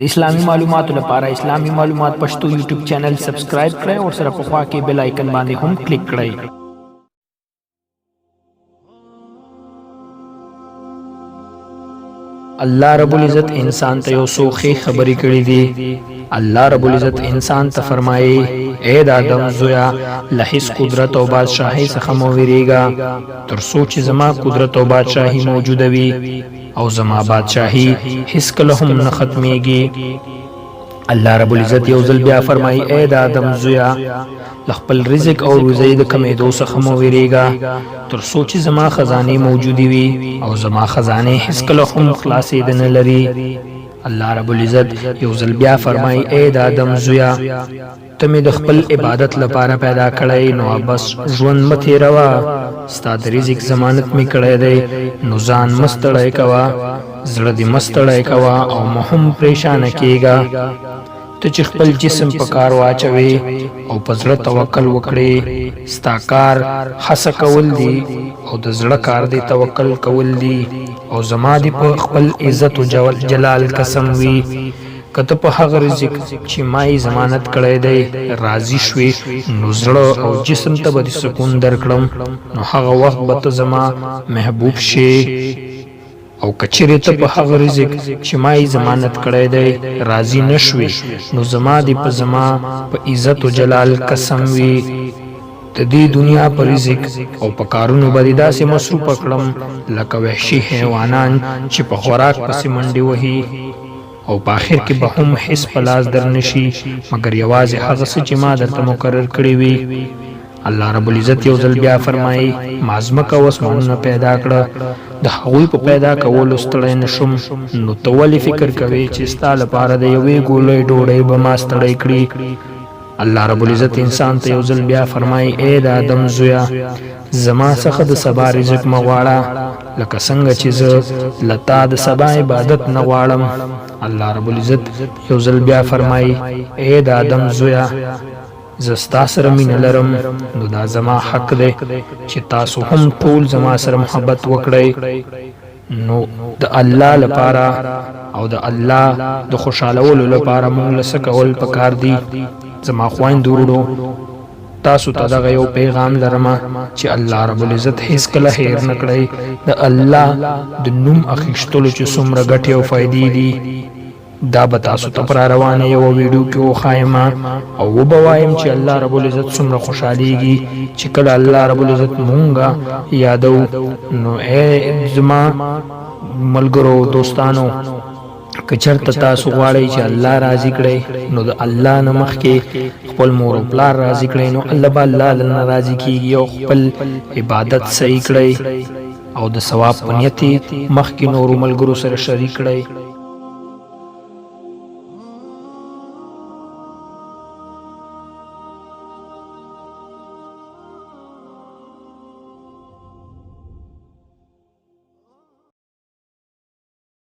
د اسلامي معلوماتو لپاره اسلامي معلومات پښتو یوټیوب چینل سبسکرایب کړئ او سره په خوا کې بیل آیکن باندې هم کلیک کړئ. الله رب العزت انسان ته یو څو ښې خبرې کړې دي. الله رب العزت انسان ته فرمایي: ای د آدم زویه، له هیڅ قدرت او بادشاهۍ څخه مه ویریږه، تر څو چې زما قدرت او بادشاهي موجوده وي، او زما بادشاهي هیڅکله هم نه ختمیږي. الله رب العزت یو ځل بیا فرمایي: ای د آدم زویه، له خپل رزق او روزۍ د کمېدو څخه مه ویریږه، تر څو چې زما خزانې موجودې وي، او زما خزانې هیڅکله هم خلاصېده نه لري. الله رب العزت یو ځل بیا فرمایي: ای د آدم زویه، ته مې د خپل عبادت لپاره پیدا کړی، نو بس ژوند مه تېروه. ستا د رزق ضمانت مې کړی دی، نو ځان مه ستړی کوه، زړه دې مه ستړی کوه او مه هم پریشانه کېږه. ته چې خپل جسم په کار واچوې او په زړه توکل وکړې، ستا کار هڅه کول دي او د زړه کار دې توکل کول دي، او زما دې په خپل عزت او جلال قسم وي، که ته په هغه رزق چې ما یې ضمانت کړی دی راضي شوې، نو زړه او جسم ته به دې سکون درکړم، نو هغه وخت به ته زما محبوب شې. او که چېرې ته په هغه رزق چې ما یې ضمانت کړی دی راضي نه شوې، نو زما دې په زما په عزت او جلال قسم وي، د دې دنیا په رزق او په کارونو به دې داسې مصروفه کړم لکه وحشي حیوانان چې په خوراک پسې منډې وهي، او په اخر کې به هم هیڅ په لاس در نشي، مګر یوازې هغه څه چې ما درته مقرر کړي وي. الله رب العزت یو ځل بیا فرمایي: ما ځمکه او اسمانونه پیدا کړه، د هغوی په پیدا کولو ستړی نشوم، نو ته ولې فکر کوې چې ستا لپاره د یوې ګولۍ ډوډۍ به ما ستړی کړي؟ الله رب العزت انسان ته یو ځل بیا فرمایي: ای د آدم زویه، زما څخه د سبا رزق مه غواړه، لکه څنګه چې زه له تا د سبا عبادت نه غواړم. الله رب العزت یو ځل بیا فرمایي: ای د آدم زویه، زه ستا سره مینه لرم، نو دا زما حق دی چې تاسو هم ټول زما سره محبت وکړئ. نو د الله لپاره او د الله د خوشحالولو لپاره مونږ له څه کول پکار دي؟ زما خویندو وروڼو، تاسو ته دغه یو پیغام لرم چې الله رب العزت هیڅکله هیر نه کړئ. د الله د نوم اخیستلو چې څومره ګټې او فایدې دي، دا به تاسو ته پر روانه یوه ویډیو کې وښایم، او وبه وایم چې الله رب العزت څومره خوشحالیږي چې کله الله رب العزت مونږه یادو. نو ای زما ملګرو دوستانو، که چېرته تاسو غواړئ چې الله راضي کړئ، نو د الله نه مخکې خپل مور او پلار راضي کړئ، نو الله به الله درنه راضي کیږي، او خپل عبادت صحیح کړئ او د ثواب په نیت مخکې نورو ملګرو سره شریک کړئ.